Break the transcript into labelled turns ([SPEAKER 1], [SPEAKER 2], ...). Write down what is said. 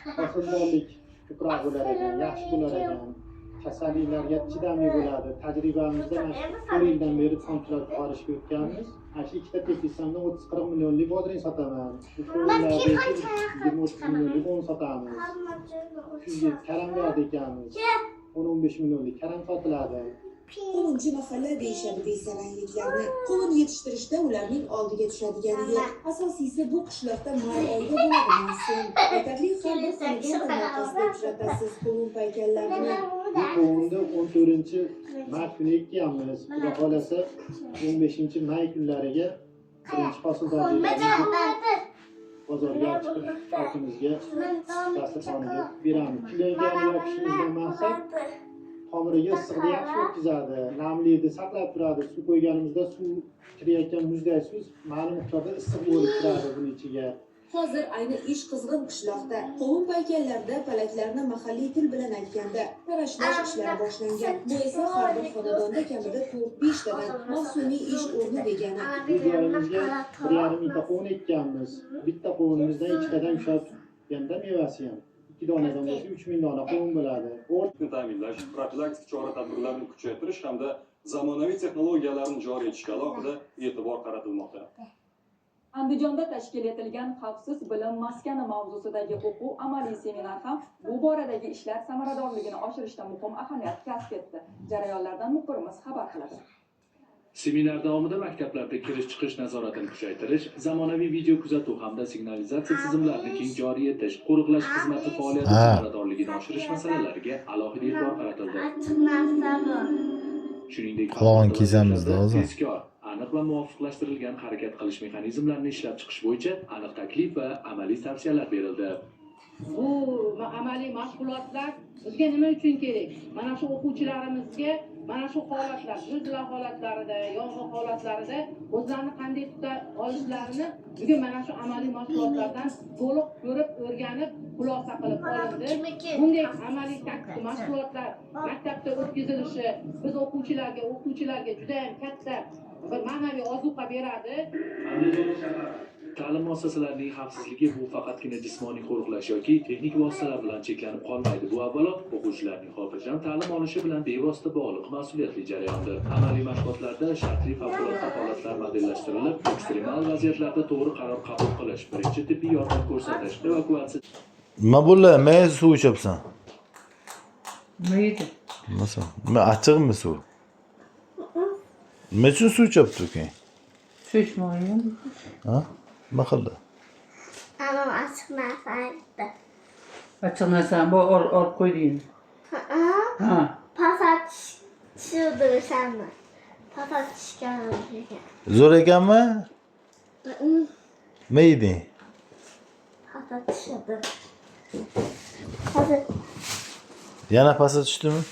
[SPEAKER 1] Hosildorlik ko'proq bo'lar ekan, yaxshi bo'lar ekan. Kasalliklarga chidamli bo'ladi. Tajribamizda mana shu 4 yildan beri tomchilatib sug'orishga o'tganmiz. Mana shu ikkita teplitsamdan 30-40 millionlik bodring sotaman. Shu
[SPEAKER 2] Man
[SPEAKER 1] qovunlarda
[SPEAKER 2] telefon
[SPEAKER 1] 20-30 millionlik qovun sotamiz. Kuzgi karamlar ekamiz. 10-15 millionlik karam sotiladi.
[SPEAKER 3] Qovunchi mahalla deyishadi besarangliklarni. Qovun yetishtirishda ularning oldigatushadigani yo'q. Asosiysi, bu qishloqda may oyida bo'ladi mavsum. Aytarli, har bir xonadon tomorqasida uchratasiz qovun paykallarini.
[SPEAKER 1] Bu qovunni 14-mart kuni ekkanmiz. Xudo xohlasa, 15 may kunlariga birinchi hosildorliklarni bozorga olib chiqib, xalqimizga dasturxoniga beramiz. Plyonkani yopishimizdan maqsad tomiriga issiqni yaxshi o'tkazadi, namlikni saqlab turadi. Suv qo'yganimizda suv kirayotgan muzday suv ma'lum miqdorda issiq bo'lib turadi buni ichiga.
[SPEAKER 3] Hozir ayni ish qizg'in qishloqda. Qovun paykallarda palaklarni, mahalliy til bilan aytganda, tarashlash ishlari boshlangan. Bu esa har bir xonadonda kamida 4-5 tadan mavsumiy ish o'rni degani.
[SPEAKER 1] Bu joyimizga 1,5 mingta qovun ekkanmiz. Bitta qovunimizdan ikkitadan ushlab tutganda mevasi ham ikki donadan bo'lsa, 3000 dona qovun bo'ladi.
[SPEAKER 4] Ta'minlash, profilaktik chora-tadbirlarni kuchaytirish hamda zamonaviy texnologiyalarni joriy etishga alohida e'tibor qaratilmoqda.
[SPEAKER 5] Andijonda tashkil etilgan "Xavfsiz bilim maskani" mavzusidagi o'quv amaliy seminar ham bu boradagi ishlar samaradorligini oshirishda muhim ahamiyat kasb etdi. Jarayonlardan muxbirimiz xabar qiladi.
[SPEAKER 6] Seminar davomida maktablarda kirish-chiqish nazoratini kuchaytirish, zamonaviy video kuzatuv hamda signalizatsiya tizimlarini keng joriy etish, qo'riqlash xizmati faoliyati samaradorligini oshirish masalalariga alohida e'tibor qaratildi.
[SPEAKER 2] Achchiq narsa bu.
[SPEAKER 6] Shuningdek,
[SPEAKER 7] Qulog'ini
[SPEAKER 6] favqulodda
[SPEAKER 7] kesamizda
[SPEAKER 6] vaziyatlarda
[SPEAKER 7] hozir.
[SPEAKER 6] tezkor, aniq va muvofiqlashtirilgan harakat qilish mexanizmlarini ishlab chiqish bo'yicha aniq taklif va amaliy tavsiyalar berildi.
[SPEAKER 8] Bu amaliy mashg'ulotlar bizga nima uchun kerak? Mana shu o'quvchilarimizga mana shu holatlar, zilzila holatlarida, yong'in holatlarida o'zlarini qanday tuta olishlarini bugun mana shu amaliy mashg'ulotlardan to'liq ko'rib, o'rganib, xulosa qilib
[SPEAKER 2] Mana bu
[SPEAKER 8] olindi.
[SPEAKER 2] Kimniki?
[SPEAKER 8] Bunday amaliy taktik mashg'ulotlar maktabda o'tkazilishi biz o'quvchilarga, o'qituvchilarga judayam katta bir ma'naviy ozuqa beradi.
[SPEAKER 6] Ta'lim muassasalarining xavfsizligi bu faqatgina jismoniy qo'riqlash yoki texnik vositalar bilan cheklanib qolmaydi. Bu avvalo o'quvchilarning xotirjam ta'lim olishi bilan bevosita bog'liq mas'uliyatli jarayondir. Amaliy mashg'ulotlarda shartli favqulodda holatlar modellashtirilib, ekstremal vaziyatlarda to'g'ri qaror qabul qilish, birinchi tibbiy yordam ko'rsatish, evakuatsiya
[SPEAKER 7] Nima bo'ldi? Nima suv ichyapsan?
[SPEAKER 9] Nima yedi?
[SPEAKER 7] Nima? Nima, achchiqmi suv? Nima uchun suv ichyapti ukang?
[SPEAKER 9] Suv ichmoqchi.
[SPEAKER 7] Ha? Nima qildi?
[SPEAKER 2] Anam achchiq narsa aytdi.
[SPEAKER 9] Achchiq narsani bu olib qo'yding.
[SPEAKER 2] Ha?
[SPEAKER 9] Ha.
[SPEAKER 2] Pasa tushirdi o'shani. Pasa tushgan ekan.
[SPEAKER 7] Zo'r ekanmi? Nima yeding?
[SPEAKER 2] Pasa tushirdi. Hozir
[SPEAKER 7] Yana pastga tushdimi?